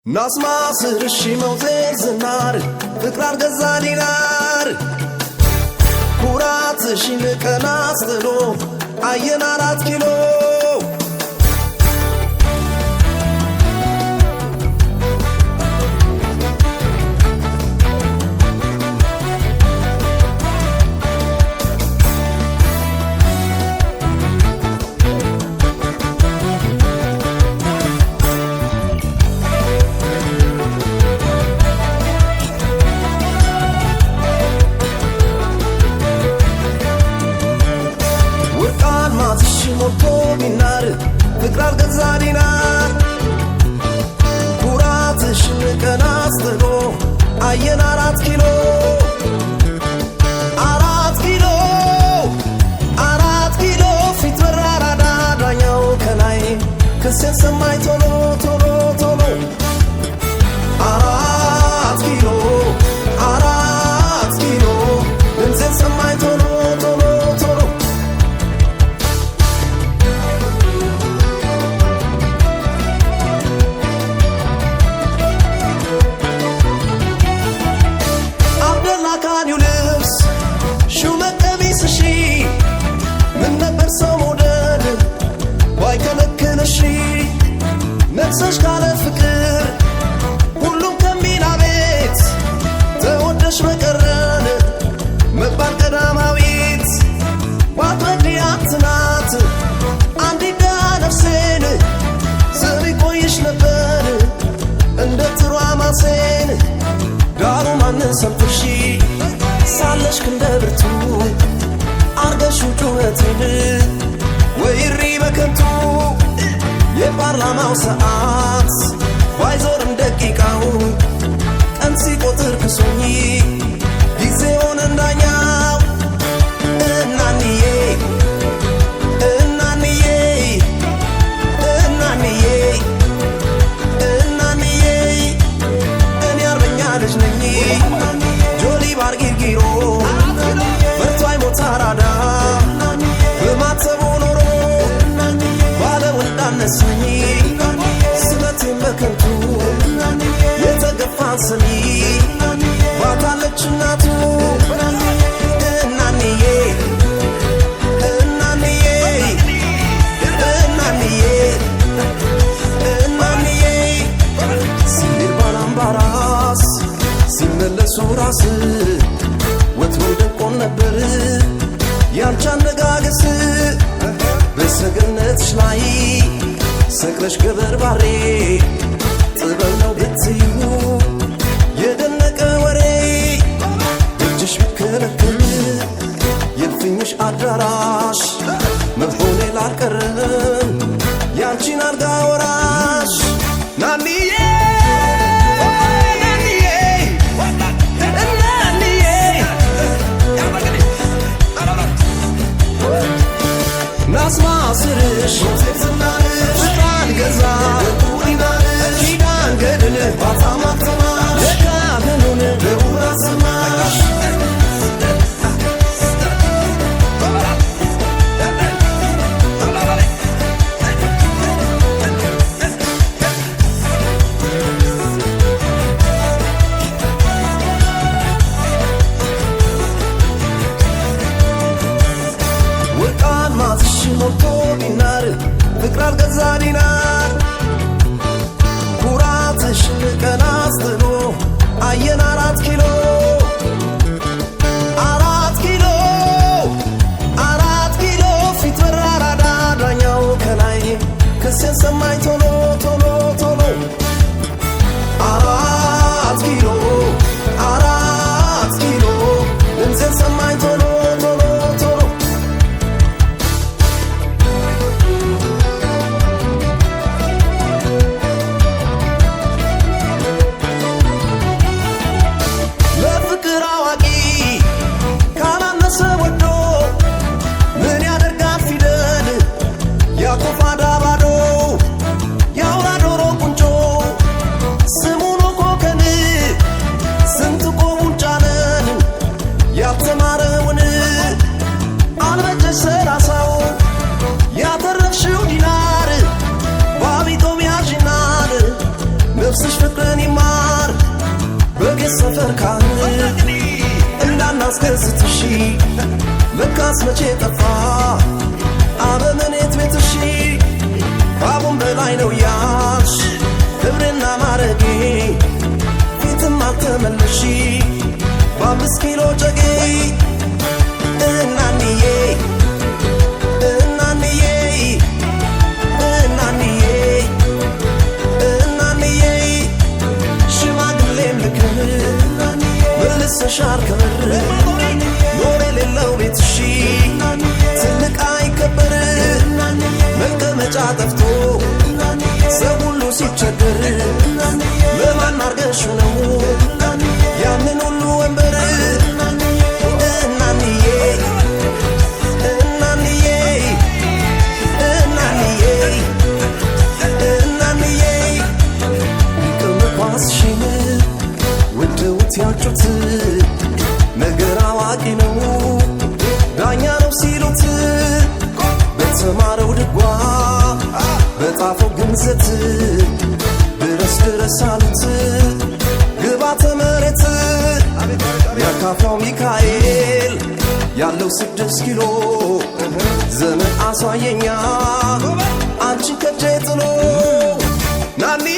ናስማ ስርሺ መውዜር ዝናር ፍቅር አልገዛ ዲናር ኩራትሽን ቀና አስጥሎ አየን 4 ኪሎ ፍቅር አልገዛ ዲናር ኩራትሽን ቀና አስጥሎ አየን 4 ኪሎ 4 ኪሎ 4 ኪሎ ፊት በራራዳ ዳኛው ከላይ ክሴን ሰማኝ ቶሎ ቶሎ ቶሎ 4 ኪሎ 4 ኪሎ ድምፄን ሰማኝ ቶሎ ቶሎ ቶሎ ልብስ ሹመት ቀሚስሽ ምን ነበር ሰው መውደድ ባይከለክልሽ ነፍስሽ ካለ ፍቅር ሁሉም ከሚል አቤት ተወደሽ በቀረን መባል ቀዳማዊት ባትወዲያት ናት አንዲት ነፍሴን ስም ይቆይሽ ነበር እንደ ጥሩ አማሴን ዳሩ ማንን ሰምተሽ ሳለሽ ክንደ ብርቱ አርገሽው ጩኸቴን ወይሪ በከንቱ የፓርላማው ሰዓት ባይዞርም ደቂቃው ቀን ሲቆጥር ክሶኝ ጊዜውን እንዳኛው እናንዬ እናንዬ እናንዬ እናንዬ እኔ አርበኛ ልጅ ነኝ ጆሊ ባርጊርጊሮ ፈርቶ አይሞት አራዳ በማተቡ ኖሮ ባለወልድ አነሳኝ ስለቴን በከንቱ የተገፋን ስሚ ባታለች እናቱ እናንዬ እናንዬ እናንዬ እናንዬ ሲል ባላምባራስ ሲመለሱ ራስ ወትሮ ደንቆን ነበር ያንቺ አነጋገስ በሰገነትሽ ላይ ሰቅለሽ ገበርባሬ ጥበብ ነው ብትዩ የደነቀ ወሬ እጅሽ ቢከለክል የእልፍኝሽ አዳራሽ መሆኔ ላልቀረም ያንቺን አልጋ ወራሽ ናንዬ ናንዬ እናንዬ ናስማ ስርሽ ፍቅር አልገዛ ኪዳን ገድል የካህኑን አሰማሽ ወርቅ አልማዝሽ ሞልቶ ዲናር ፍቅር አልገዛ ዲናር ኩራትሽን ቀና አስጥሎ አየን 4 ኪሎ 4 ኪሎ 4 ኪሎ ፊት በራራዳ ዳኛው ከላይ ክሴን ሰማኝ ቶሎ ቶሎ ቶሎ 4 ኪሎ 4 ኪሎ ድምፄን ሰማኝ ቶሎ ቶሎ ቶሎ ዝናስ መቼ ጠፋ አበምኔት ቤትሺ ባቡን በላይ ነው ያልሽ ክብርና ማረጌ ፊትም አልተመለሺ በ5 ኪሎ ጨጌ እናንዬ እናንዬ እናንዬ እናንዬ ሽማግሌም ልክህ መልሰሻል ከበር ኖር የሌለው ቤትሺ ትልቅ አይከበር መቀመጫ ጠፍቶ ሰው ሁሉ ሲቸገር ለማን አርገሽው ነው ያንን ሁሉ ወንበር እናንዬ እናንዬ እናንዬ እናንዬ ሊቀመኳስሽን ወደውት ያጩት ነገር አዋቂ ነው ዳኛ ነው ሲሉት በተማረው ድጓ በጣፈው ግንዘት ድረስ ድረስ አሉት ግባተ መሬት ያካፋው ሚካኤል ያለው 6 ኪሎ ዘመን አሳየኛ አንቺን ከጄ ጥሎ ናንዬ።